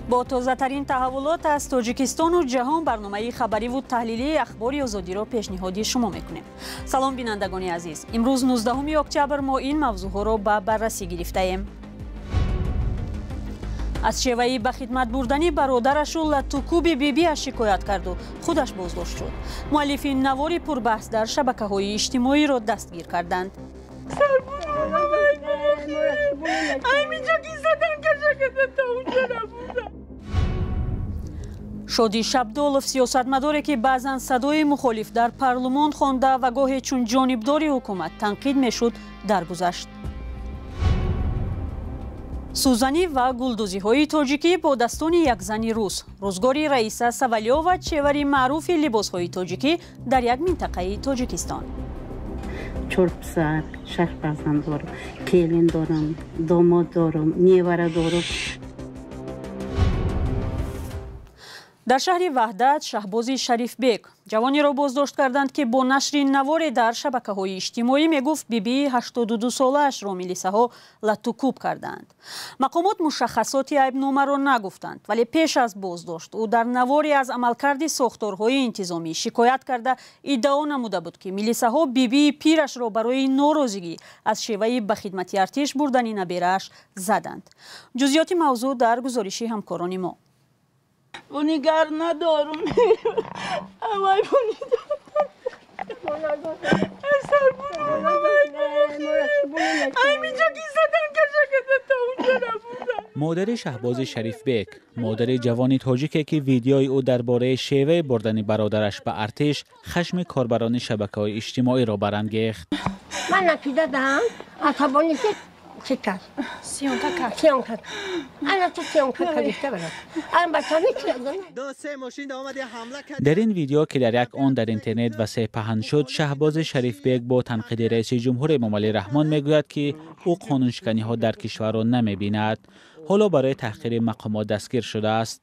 Бо тозатарин таҳаввулот аз Тоҷикистону ҷаҳон барномаи хабариву таҳлилии Ахбори Озодиро пешниҳоди шумо мекунем. Салом, бинандагони азиз. Имрӯз 19 октябр мо ин мавзӯъҳоро ба баррасӣ гирифтаем. Аз шеваи ба хидмат бурдани бародарашу латукуби бибиаш шикоят карду худаш боздошт шуд. Муаллифи навори пурбаҳс дар шабакаҳои иҷтимоиро дастгир карданд. Шоди Шабдолов, сиёсатмадоре ки баъзан садои мухолиф дар парлумон хонда ва гоҳе чун ҷонибдори ҳукумат танқид мешуд, даргузашт. Сӯзанӣ ва гулдӯзиҳои тоҷикӣ бо дастони як зани рус. Рӯзгори Раиса Савалёва, чевари маъруфи либосҳои тоҷикӣ дар як минтақаи Тоҷикистон. 4 писар, 6 фарзанд дорам, келин дорам, домод дорам, невара дорам. Дар шаҳри Ваҳдат Шаҳбози Шарифбек ҷавонеро боздошт карданд, ки бо нашри наворе дар шабакаҳои иҷтимоӣ мегуфт бибии 82-солаашро милисаҳо латукӯб кардаанд. Мақомот мушаххасоти айбномаро нагуфтанд, вале пеш аз боздошт ӯ дар наворе аз амалкарди сохторҳои интизомӣ шикоят карда иддао намуда буд, ки милисаҳо бибии пирашро барои норозигӣ аз шеваи ба хидмати артиш бурдани наберааш заданд. Ҷузъиёти мавзӯъ дар гузориши ҳамкорони мо. Бунигар надорум. Авай модари Шаҳбози Шарифбек, модари ҷавони тоҷике ки видеои ӯ дар бораи шеваи бурдани бародараш ба артиш хашми корбарони шабакаҳои иҷтимоиро барангехт. Ман накидадам, асабонӣ чикар. Съёмка кард. Съёмка. Ана ту съёмка кардиста барад. Ан бача дар ин видео ки дар як он дар интернет васеъ паҳн шуд, Шаҳбози Шарифбек бо танқиди раиси ҷумҳур Эмомалӣ Раҳмон мегӯяд, ки ӯ қонуншиканиҳо дар кишварро намебинад. Ҳоло барои таҳқири мақомот дастгир шудааст.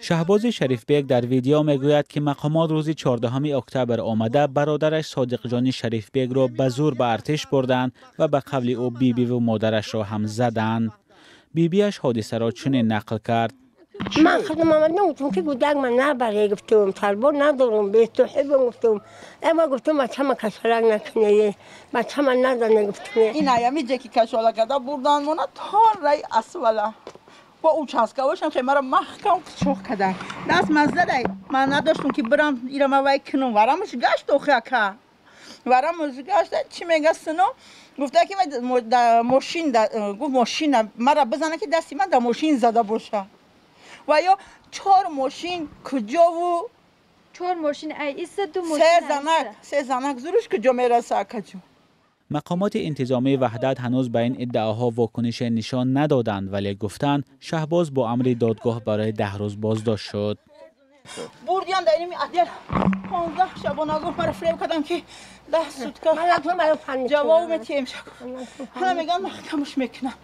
Шаҳбози Шарифбек дар видео мегӯяд, ки мақомот рӯзи 14 октябр омада бародараш Содиқҷони Шарифбекро ба зур ба артиш бурданд ва ба қавли ӯ бибиву модарашро ҳам заданд. Бибиаш ҳодисаро чунин нақл кард. Ман худам омадам, гуфтам ки гудак ман набаре, гуфтам сарбор надорам, бестуҳибам, гуфтам. Эма гуфтам бачама кашолак накунае, бачама назане, гуфтам. Ин аями ҷеки кашола карда бурдан мона то рай асвала. Бо участкавошам хе мара маҳкам чоқ кардан. Даст ман задай, ман надоштам ки бирам ирама вай кунам. Варамаш гашт охи ака. Варамаш гашт, чӣ мега сино? Гуфта ки мошин, гуфт мошина мара бизана ки дасти ман дар мошин зада боша. Ва ё 4 мошин куҷову 4 мошин ай иса 2 мошин се занак зуруш куҷо мераса акаҷон. Мақомоти интизомии Ваҳдат ҳанӯз ба ин иддаоҳо вокунише нишон надоданд, вале гуфтанд Шаҳбоз бо амри додгоҳ барои 10 рӯз боздошт шуд. Бурдиам дар ин адел 15 шабонагоҳ мара фиреб кардам ки 10 сутка ҷавоб метиҳем. Ҳала мегӯям маҳкамаш мекунам.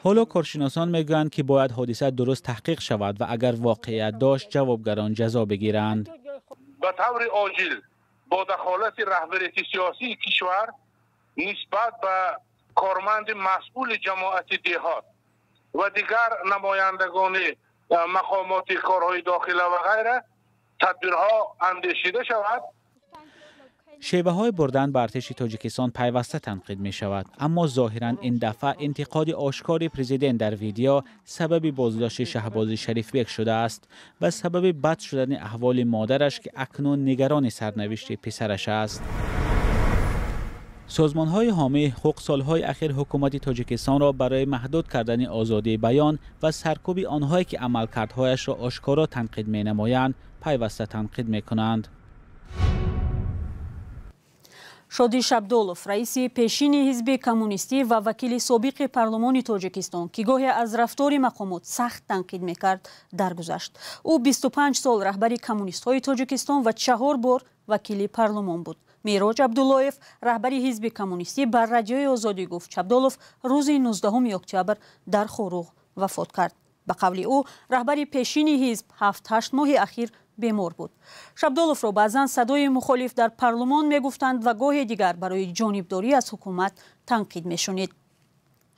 Ҳоло коршиносон мегӯянд, ки бояд ҳодиса дуруст таҳқиқ шавад ва агар воқеият дошт ҷавобгарон ҷазо бигиранд. Ба таври оҷил бо дахолати раҳбарияти сиёсии кишвар нисбат ба корманди масъули ҷамоати деҳот ва дигар намояндагони мақомоти корҳои дохила ва ғайра тадбирҳо андешида шавад. Шеваҳои бурдан ба артиши Тоҷикистон пайваста танқид мешавад, аммо зоҳиран ин дафъа интиқоди ошкори президент дар видео сабаби боздошти Шаҳбози Шарифбек шудааст ва сабаби бад шудани аҳволи модараш, ки акнун нигарони сарнавишти писараш аст. Созмонҳои ҳомии ҳуқуқ солҳои ахир ҳукумати Тоҷикистонро барои маҳдуд кардани озодии баён ва саркӯби онҳое ки амалкардҳояшро ошкоро танқид менамоянд, пайваста танқид мекунанд. Шоди Шабдолов, раиси пешини ҳизби коммунистӣ ва вакили собиқи парлумони Тоҷикистон, ки гоҳе аз рафтори мақомот сахт танқид мекард, даргузашт. Ӯ 25 сол раҳбари коммунистҳои Тоҷикистон ва 4 бор вакили парлумон буд. Меъроҷ Абдуллоев, раҳбари ҳизби коммунистӣ, бар Радиои Озодӣ гуфт, Шабдолов рӯзи 19 октябр дар Хоруғ вафот кард. Ба қавли ӯ, раҳбари пешини ҳизб 7-8 моҳи ахир бемор буд. Шабдоловро баъзан садои мухолиф дар парлумон мегуфтанд ва гоҳе дигар барои ҷонибдорӣ аз ҳукумат танқид мешунид.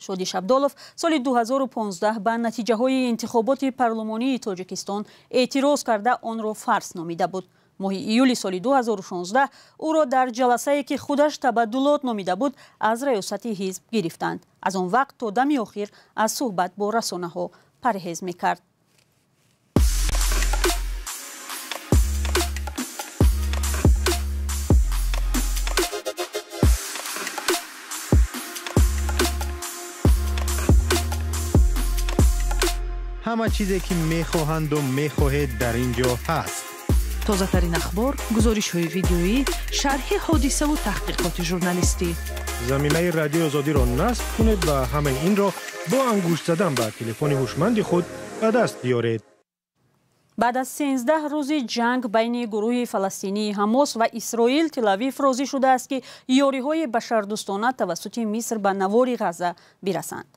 Шоди Шабдолов соли 2015 ба натиҷаҳои интихоботи парлумонии Тоҷикистон эътироз карда онро фарс номида буд. Моҳи июли соли 2016 ӯро дар ҷаласае, ки худаш табаддулот номида буд, аз раёсати ҳизб гирифтанд. Аз он вақт то дами охир аз суҳбат бо расонаҳо парҳез мекард. Ҳама чизе ки мехоҳанду мехоҳед дар ин ҷо ҳаст. Тозатарин ахбор, гузоришҳои видеоӣ, шарҳи ҳодисаву таҳқиқоти журналистӣ. Заминаи Радиои Озодиро насб кунед ва ҳамаи инро бо ангушт задан ба телефони ҳушманди худ ба даст биёред. Баъд аз 13 рӯзи ҷанг байни гурӯҳи фаластинии Ҳамос ва Исроил, Телавив розӣ шудааст, ки ёриҳои башардӯстона тавассути Миср ба навори Ғазза бирасанд.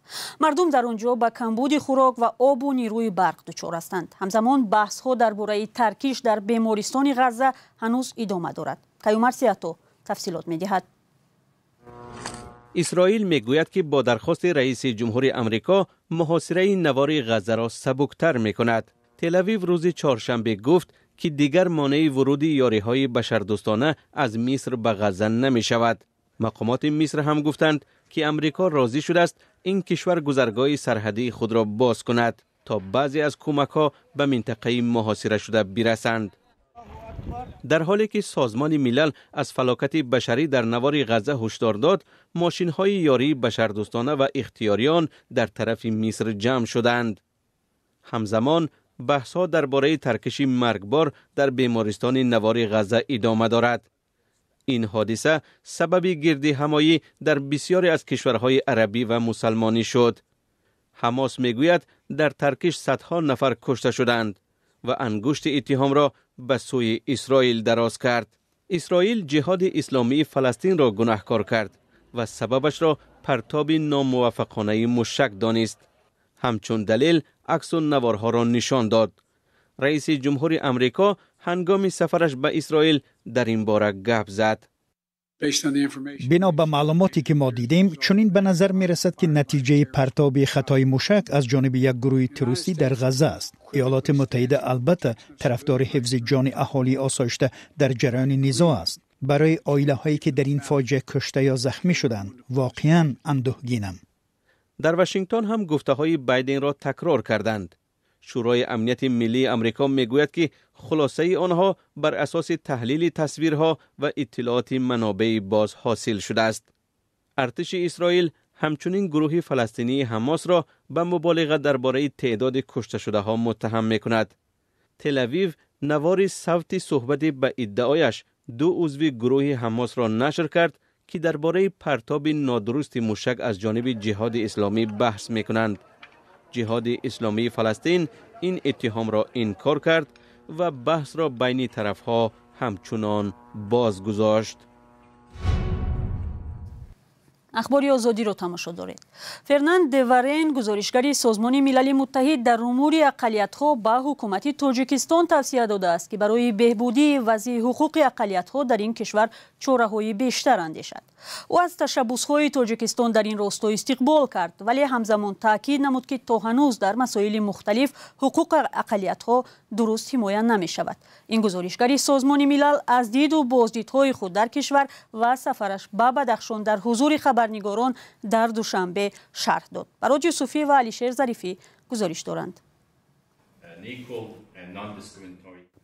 Мардум дар он ҷо ба камбуди хӯрок ва обу нерӯи барқ дучор ҳастанд. Ҳамзамон баҳсҳо дар бораи таркиш дар бемористони Ғазза ҳанӯз идома дорад. Каюмар Сиато тафсилот медиҳад. Исроил мегӯяд, ки бо дархости раиси ҷумҳури Амрико муҳосираи навори Ғаззаро сабуктар мекунад. Телавив рӯзи чоршанбе гуфт, ки дигар монеи вуруди ёриҳои башардӯстона аз Миср ба Ғазза намешавад. Мақомоти Миср ҳам гуфтанд, ки Амрико розӣ шудааст ин кишвар гузаргоҳи сарҳадии худро боз кунад, то баъзе аз кӯмакҳо ба минтақаи муҳосира шуда бирасанд. Дар ҳоле ки Созмони Милал аз фалокати башарӣ дар навори Ғазза ҳушдор дод, мошинҳои ёрии башардӯстона ва ихтиёриён дар тарафи Миср ҷамъ шуданд. Ҳамзамон баҳсҳо дар бораи таркиши маргбор дар бемористони навори Ғазза идома дорад. Ин ҳодиса сабаби гирдиҳамоӣ дар бисёре аз кишварҳои арабӣ ва мусалмонӣ шуд. Ҳамос мегӯяд, дар таркиш садҳо нафар кушта шуданд ва ангушти иттиҳомро ба сӯи Исроил дароз кард. Исроил Ҷиҳоди Исломии Фаластинро гунаҳкор кард ва сабабашро партоби номуваффақонаи мушак донист. Ҳамчун далел аксу наворҳоро нишон дод. Раиси ҷумҳури Амрико ҳангоми сафараш ба Исроил дар ин бора гап зад. Бино ба маълумоте ки мо дидем, чунин ба назар мерасад, ки натиҷаи партоби хатои мушак аз ҷониби як гурӯҳи террористӣ дар Ғазза аст. Иёлоти Муттаҳида албатта тарафдори ҳифзи ҷони аҳолии осоишта дар ҷараёни низоъ аст. Барои оилаҳое ки дар ин фоҷиа кушта ё захмӣ шуданд, воқеан андӯҳгинам. Дар Вашингтон ҳам гуфтаҳои Байденро такрор карданд. Шӯрои Амнияти Миллии Амрико мегӯяд, ки хулосаи онҳо бар асоси таҳлили тасвирҳо ва иттилооти манобеи боз ҳосил шудааст. Артиши Исроил ҳамчунин гурӯҳи фаластинии Ҳамосро ба муболиға дар бораи теъдоди кушташудаҳо муттаҳам мекунад. Телавив навори савти суҳбати ба иддаояш ду узви гурӯҳи Ҳамосро нашр кард, ки дар бораи партоби нодурусти мушак аз ҷониби Ҷиҳоди Исломӣ баҳс мекунанд. Ҷиҳоди Исломии Фаластин ин иттиҳомро инкор кард ва баҳсро байни тарафҳо ҳамчунон боз гузошт. Ахбори Озодиро тамошо доред. Фернанд де Варен, гузоришгари Созмони Милали Муттаҳид дар умури ақаллиятҳо, ба ҳукумати Тоҷикистон тавсия додааст, ки барои беҳбудии вазъи ҳуқуқи ақаллиятҳо дар ин кишвар чораҳои бештар андешад. Ӯ аз ташаббусҳои Тоҷикистон дар ин росто истиқбол кард, вале ҳамзамон таъкид намуд, ки то ҳанӯз дар масоили мухталиф ҳуқуқи ақаллиятҳо дуруст ҳимоя намешавад. Ин гузоришгари Созмони Милал аз диду боздидҳои худ дар кишвар ва сафараш ба Бадахшон дар ҳузури хабарнигорон дар Душанбе шарҳ дод. Барод Юсуфӣ ва Алишер Зарифӣ гузориш доранд.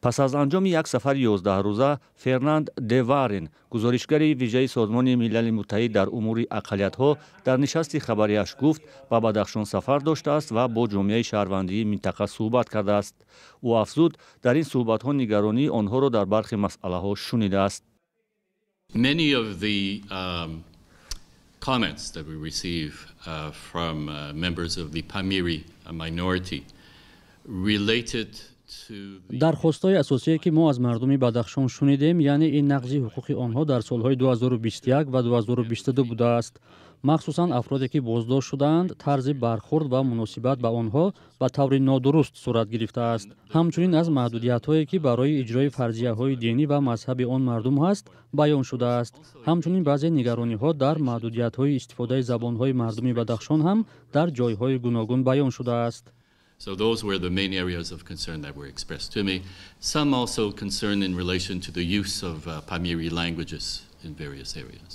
Пас аз анҷоми як сафари 11-рӯза Фернанд де Варен, гузоришгари вижаи Созмони Милали Муттаҳид дар умури ақаллиятҳо, дар нишасти хабарияш гуфт, ба Бадахшон сафар доштааст ва бо ҷомеаи шаҳрвандии минтақа суҳбат кардааст. Ӯ афзуд, дар ин суҳбатҳо нигаронии онҳоро дар бархе масъалаҳо шунидааст. Many of the comments that we receive from members of the Pamiri minority related Дархостҳои асосие, ки мо аз мардуми Бадахшон шунидем, яъне ин нақзи ҳуқуқи онҳо дар солҳои 2021 ва 2022 будааст. Махсусан афроде ки боздошт шудаанд, тарзи бархурд ва муносибат ба онҳо ба таври нодуруст сурат гирифтааст. Ҳамчунин аз маҳдудиятҳое ки барои иҷрои фарзияҳои динӣ ва мазҳаби он мардум ҳаст баён шудааст. Ҳамчунин баъзе нигарониҳо дар маҳдудиятҳои истифодаи забонҳои мардуми Бадахшон ҳам дар ҷойҳои гуногун баён шудааст. So those were the main areas of concern that were expressed to me. Some also concern in relation to the use of Pamiri languages in various areas.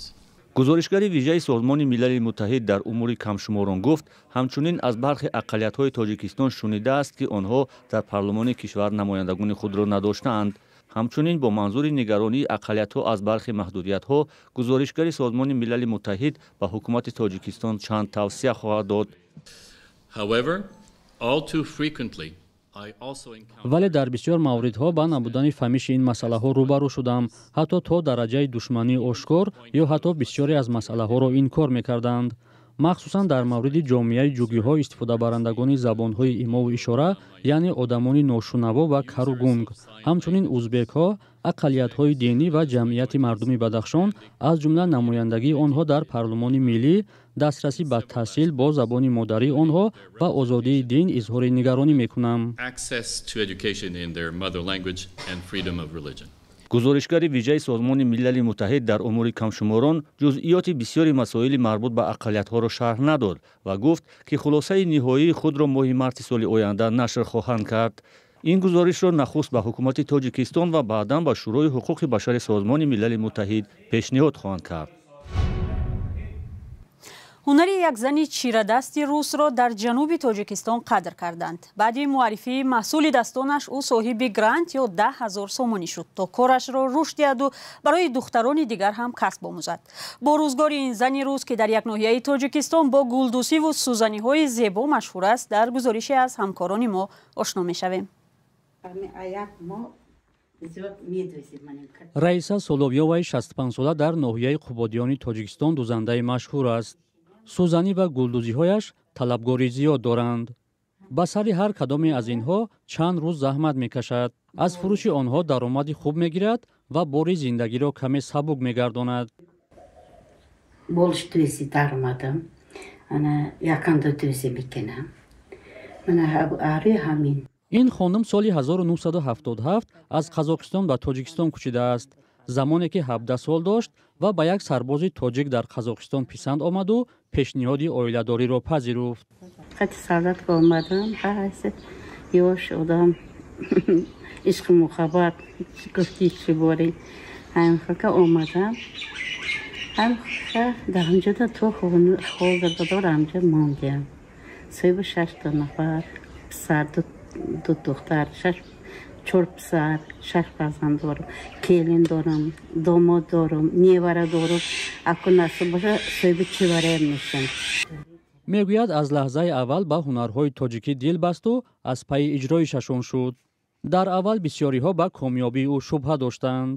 Гузоришгари вижаи Созмони Милали Муттаҳид дар умури камшуморон гуфт, ҳамчунин аз бархе ақаллиятҳои Тоҷикистон шунидааст, ки онҳо дар парлумони кишвар намояндагони худро надоштаанд. Ҳамчунин бо манзури нигаронии ақаллиятҳо аз бархе маҳдудиятҳо, гузоришгари Созмони Милали Муттаҳид ба ҳукумати Тоҷикистон чанд тавсия хоҳад дод. However, all too frequently I also encountered Вале дар бисёр мавридҳо ба набудани фаҳмиши ин масъалаҳо рӯбарӯ шудам, ҳатто то дараҷаи душмании ошкор ё ҳатто бисёре аз масъалаҳоро инкор мекарданд. Махсусан дар мавриди ҷомеаи ҷугиҳо, истифодабарандагони забонҳои имову ишора, яъне одамони ношунаво ва кару гунг, ҳамчунин узбекҳо, ақаллиятҳои динӣ ва ҷамъияти мардуми Бадахшон, аз ҷумла намояндагии онҳо дар парлумони миллӣ, дастрасӣ ба таҳсил бо забони модарии онҳо ва озодии дин изҳори нигаронӣ мекунам. Access to education in their mother language and freedom of religion. Гузоришгари вижаи Созмони Милали Муттаҳид дар умури камшуморон ҷузъиёти бисёри масоили марбут ба ақаллиятҳоро шарҳ надод ва гуфт, ки хулосаи ниҳоии худро моҳи марти соли оянда нашр хоҳанд кард. Ин гузоришро нахуст ба ҳукумати Тоҷикистон ва баъдан ба Шӯрои ҳуқуқи башари Созмони Милали Муттаҳид пешниҳод хоҳанд кард. Ҳунари як зани чирадасти русро дар ҷануби Тоҷикистон қадр карданд. Баъди муаррифии маҳсули дастонаш ӯ соҳиби грант ё 10 000 сомонӣ шуд, то корашро рушд диҳаду барои духтарони дигар ҳам касб омӯзад. Бо рӯзгори ин зани рус, ки дар як ноҳияи Тоҷикистон бо гулдӯзиву сӯзаниҳои зебо машҳур аст, дар гузорише аз ҳамкорони мо ошно мешавем. Раиса Соловёваи 65сола дар ноҳияи Қубодиёни Тоҷикистон дузандаи машҳур аст. Сӯзанӣ ва гулдӯзиҳояш талабгорӣ зиёд доранд. Ба сари ҳар кадоме аз инҳо чанд рӯз заҳмат мекашад. Аз фурӯши онҳо даромади хуб мегирад ва бори зиндагиро каме сабук мегардонад. Больш дӯзӣ даромадам, ана яканда дӯзӣ мекунам, мана ари ҳамин. Ин хонум соли 1977 аз Қазоқистон ба Тоҷикистон кӯчидааст, замоне ки 17 сол дошт ва ба як сарбози тоҷик дар Қазоқистон писанд омаду пешниҳоди оиладориро пазируфт. Қати солдатка омадам, ёш одам, ишқи мухаббат гуфти чӣ бори ҳамхака омадам, ҳамха дар ҳамҷода то ҳозир ҳамҷа мондем. Соҳиби шашта нафар писар, ду духтар, шаш, чор писар, шаш фарзанд дорам, келин дорам, домод дорам, невара дорам. Аку насиб боша, соҳиби чивараям мешам. Мегӯяд, аз лаҳзаи аввал ба ҳунарҳои тоҷикӣ дил басту аз пайи иҷроишашон шуд. Дар аввал бисёриҳо ба комёбии ӯ шубҳа доштанд.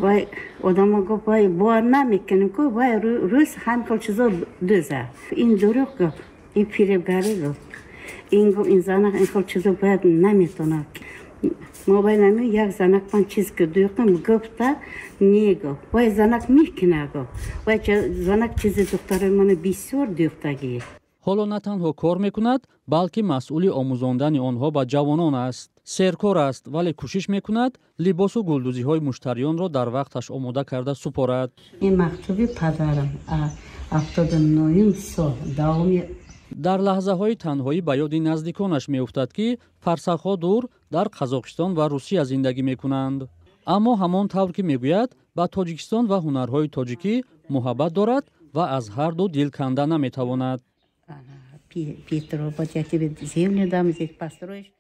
Вай одамо гуфт, вай бовар намекунем ку вай рӯз ҳам хел чизо дӯза, ин дурӯғ гуфт, ин фиребгарӣ гуфт, ин гуфт, ин занак ин хел чизо бояд наметонад. Мо вай нами як занак ман чиз ки дӯхтам гуфта, не, гуфт, вай занак мекуна, гуфт, вай занак чизи духтарои мана бисёр дӯхтагӣ. Ҳоло на танҳо кор мекунад, балки масъули омӯзондани онҳо ба ҷавонон аст. Серкор аст, вале кӯшиш мекунад либосу гулдӯзиҳои муштариёнро дар вақташ омода карда супорад. Ин мактуби падарам 79-юм сол давоми. Дар лаҳзаҳои танҳоӣ ба ёди наздиконаш меуфтад, ки фарсахҳо дур дар Қазоқистон ва Русия зиндагӣ мекунанд. Аммо ҳамон тавр ки мегӯяд, ба Тоҷикистон ва ҳунарҳои тоҷикӣ муҳаббат дорад ва аз ҳар ду дил канда наметавонад. Петру, вот я тебе землю дам, здесь построишь.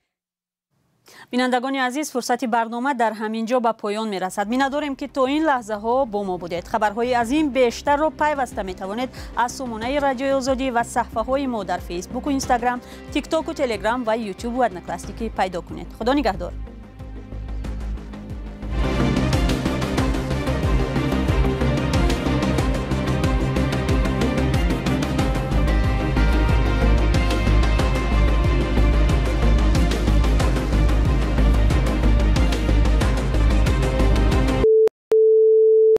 Бинандагони азиз, фурсати барнома дар ҳамин ҷо ба поён мерасад. Миннатдорем, ки то ин лаҳзаҳо бо мо будед. Хабарҳои аз ин бештарро пайваста метавонед аз сомонаи Радиои Озодӣ ва саҳфаҳои мо дар Фейсбуку Инстаграм, Тиктоку Телеграм ва Ютубу Одноклассники пайдо кунед. Худо нигаҳдор.